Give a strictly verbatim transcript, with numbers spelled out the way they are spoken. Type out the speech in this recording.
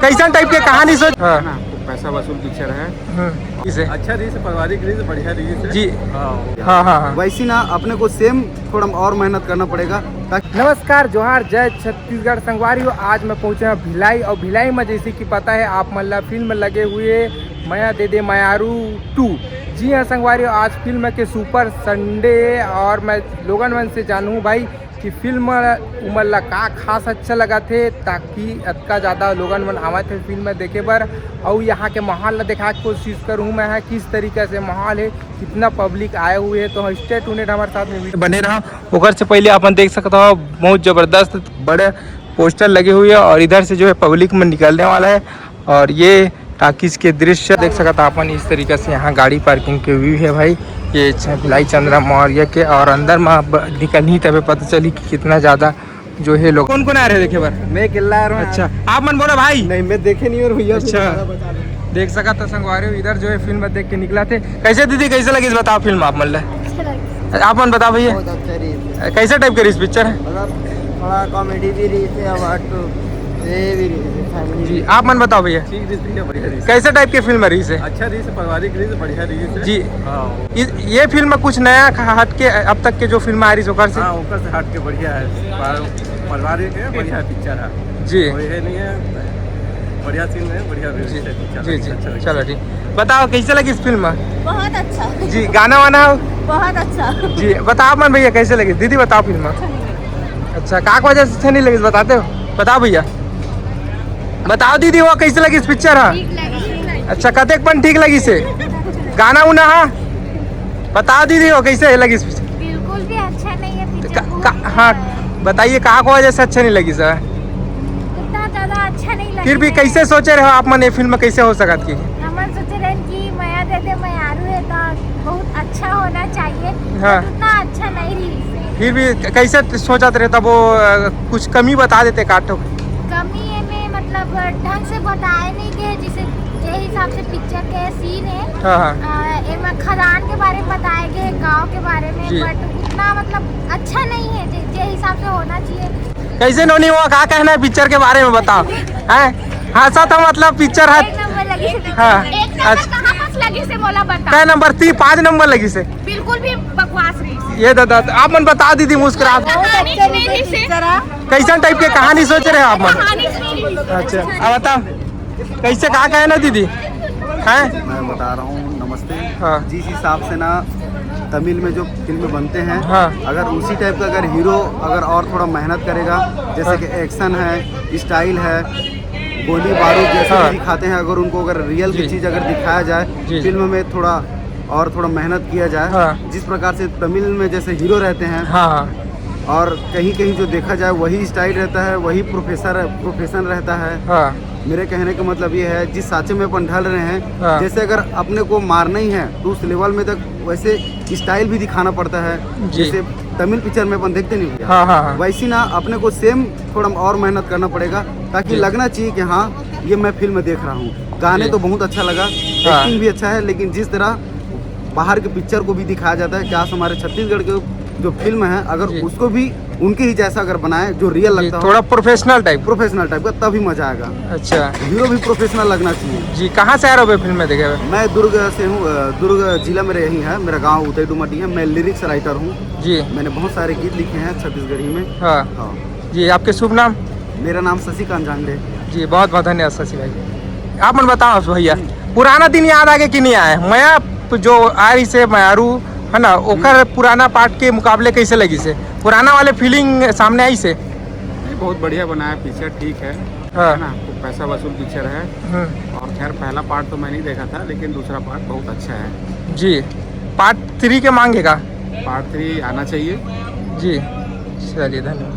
कैसन टाइप के कहानी सोच? हाँ। ना, खूब पैसा वसूल पिक्चर है। हम्म, इसे अच्छा रिलीज, पारिवारिक रिलीज, बढ़िया रिलीज है। जी। हाँ। हाँ, हाँ, हाँ। वैसी ना अपने को सेम थोड़ा और मेहनत करना पड़ेगा ताकि नमस्कार, जोहार, जय छत्तीसगढ़ संगवारी हो। आज मैं पहुंचे हूं भिलाई, और भिलाई में जैसे कि पता है आप मन ला, फिल्म लगे हुए मया दे दे मयारू टू। जी हाँ संगवारी हो, आज फिल्म के सुपर संडे, और मैं लोगन मन से जानहूं भाई कि फिल्म उमन ला का खास अच्छा लगा थे, ताकि अतका ज़्यादा लोगन मन आवत हे फिल्म देखे बर। और यहाँ के माहौल ला देखा के कोशिश करूँ मैं, है किस तरीके से माहौल है, कितना पब्लिक आए हुए है। तो stay tuned हमारे साथ में video बने रहा। ओकर से पहले अपन देख सकता हो, बहुत जबरदस्त बड़े पोस्टर लगे हुए हैं, और इधर से जो है पब्लिक में निकलने वाला है। और ये टाकीज के दृश्य देख सकत आपन, इस तरीका से यहाँ गाड़ी पार्किंग के व्यू है भाई। ये छ-, भिलाई चंद्रा मौर्य के, और अंदर में अब निकलही तबे पता चली कि कितना ज्यादा जो है लोग। कौन कौन आ रहे देखे बर? मैं अकेला आ रहा हूँ। अच्छा, आप मन बोला भाई। नहीं, मैं देखे नहीं और भैया अच्छा। देख सकत हो संगवारी हो, इधर जो है फिल्म देख के निकला थे। कैसे दीदी, कैसे लगी बताओ फिल्म आप मन ला? अच्छा लगा। आप मन बताओ भैया। बहुत अच्छा रही। कैसे टाइप के रही पिक्चर है? मतलब थोड़ा कॉमेडी भी रही थे, और तो ये भी रही थे, फैमिली जी, भी। आप मन बताओ भैया। ठीक रही है, बढ़िया रही। कैसे टाइप के फिल्म रही से? अच्छा रही से, पारिवारिक रही से, बढ़िया रही से। जी। हाँ। इ-, ये फिल्म में कुछ नया ख-, हट के अब तक के जो फिल्म आ रही से ओकर से? हाँ, ओकर से हट के बढ़िया है। पार-, पारिवारिक है, बढ़िया पिक्चर है। जी। कोई है नहीं है, बढ़िया सीन है, बढ़िया जी। Music है, पिक्चर जी, है, जी। अच्छा लगा। चलो ठीक। बताओ कैसे लगी इस फिल्म में? बहुत अच्छा। जी, गाना वाना हो? बहुत अच्छा। जी, बताओ मन भैया कैसे लगी? दीदी बताओ फिल्म। अच्छा, का वजह से अच्छा नहीं लगी बताते हो? बताओ भैया। बताओ दीदी, वो कैसे लगी इस पिक्चर? हाँ। ठीक लगी। अच्छा, कतेक पन ठीक लगी से? गाना उना? हाँ। बताओ दीदी, वो कैसे लगी इस पिक्चर? बिल्कुल भी अच्छा नहीं है पिक्चर, का, बहुत का, बुरा हाँ, है। बताइए, कहाँ को वजह से अच्छा नहीं लगी सर? उतना ज्यादा अच्छा नहीं लगा। फिर भी कैसे सोचे रहे हो आप मन, ये फिल्म कैसे हो सकत की? हमन सोचे रहन कि मया दे दे मयारू है तो बहुत अच्छा होना चाहिए, हाँ। But उतना अच्छा नहीं रही। फिर भी कैसे सोचत रहे तब वो, अ, कुछ कमी बता देते का ठो? कमी एमे मतलब ढंग से बताए नहीं गए, जैसे जे हिसाब से पिक्चर के सीन है। हाँ, हाँ। अ, एमा खदान के बारे में बताए गए, गांव के बारे में, जी। But उतना मतलब अच्छा नहीं है जे, जे हिसाब से होना चाहिए। कैसे नोनी हुआ, का कहना है पिक्चर के बारे में बताओ। हैं? हाँ, सत हम मतलब पिक्चर है। एक नंबर लगी से। हाँ। एक नंबर अच्छा। कहाँ पास लगी से मोला बता। कै नंबर? ती पाँच नंबर लगी से। बिल्कुल भी बकवास रही। ये दादा, आप मन बता दीदी मुस्कुरात। कहानी सुनी रही से। कैसन टाइप के कहानी सोच रहे हो आप मन? कहानी सुनी रही से। अच्छा, अब बताओ। कैसे, का कहे ना दीदी? हैं? मैं बता रहा हूँ, नमस्ते। हाँ। जिस हिसाब से ना तमिल में जो फिल्म बनते हैं, हाँ। अगर उसी टाइप का अगर हीरो अगर और थोड़ा मेहनत करेगा, जैसे हाँ। कि एक्शन है, स्टाइल है, गोली बारूद जैसे हाँ। भी दिखाते हैं, अगर उनको अगर रियल की जी। चीज़ अगर दिखाया जाए जी। फिल्म में, थोड़ा और थोड़ा मेहनत किया जाए, हाँ। जिस प्रकार से तमिल में जैसे हीरो रहते हैं, हाँ, हाँ। और कहीं कहीं जो देखा जाए वही स्टाइल रहता है, वही प्रोफेसर प्रोफेशन रहता है। हाँ। मेरे कहने का मतलब ये है, जिस सांचे में अपन ढल रहे हैं, हाँ। जैसे अगर अपने को मारना ही है तो उस लेवल में तक वैसे स्टाइल भी दिखाना पड़ता है, जी। जैसे तमिल पिक्चर में अपन देखते नहीं भैया? हाँ, हाँ, हाँ। वैसी ना अपने को सेम थोड़ा और मेहनत करना पड़ेगा, ताकि जी। लगना चाहिए कि हाँ, ये मैं फिल्म देख रहा हूँ। गाने जी। तो बहुत अच्छा लगा, हाँ। एक्टिंग भी अच्छा है, लेकिन जिस तरह बाहर के पिक्चर को भी दिखाया जाता है, क्या हमारे छत्तीसगढ़ के जो फिल्म है, अगर जी। उसको भी उनके ही जैसा अगर बनाए, जो रियल जी, लगता हो, थोड़ा प्रोफेशनल टाइप। प्रोफेशनल टाइप का, तभी मजा आएगा। अच्छा। हीरो भी प्रोफेशनल लगना चाहिए। जी, कहाँ से आ रहे हो फिल्म में देखे हुए? मैं दुर्ग से हूँ, अ, दुर्ग जिला में यही है, मेरा गांव उतई डुमटी है। मैं लिरिक्स राइटर हूँ। जी। मैंने बहुत सारे गीत लिखे हैं छत्तीसगढ़ी में। हाँ। हाँ। जी, आपके शुभ नाम? मेरा नाम शशिकांत जांगड़े। जी, बहुत बहुत धन्यवाद शशि भाई। आप मन बताओ भैया, पुराना दिन याद आगे कि नहीं आए? मया जो आ रही से मयारू है ना, ओकर पुराना पार्ट के मुकाबले कैसे लगी से? पुराना वाले फीलिंग सामने आई से? नहीं, बहुत बढ़िया बनाया पिक्चर, ठीक है, हाँ। है ना? तो पैसा वसूल पिक्चर है। हम्म। और खैर, पहला पार्ट तो मैं नहीं देखा था, लेकिन दूसरा पार्ट बहुत अच्छा है। जी, पार्ट थ्री के मांगेगा? पार्ट थ्री आना चाहिए। जी, चलिए, धन्यवाद।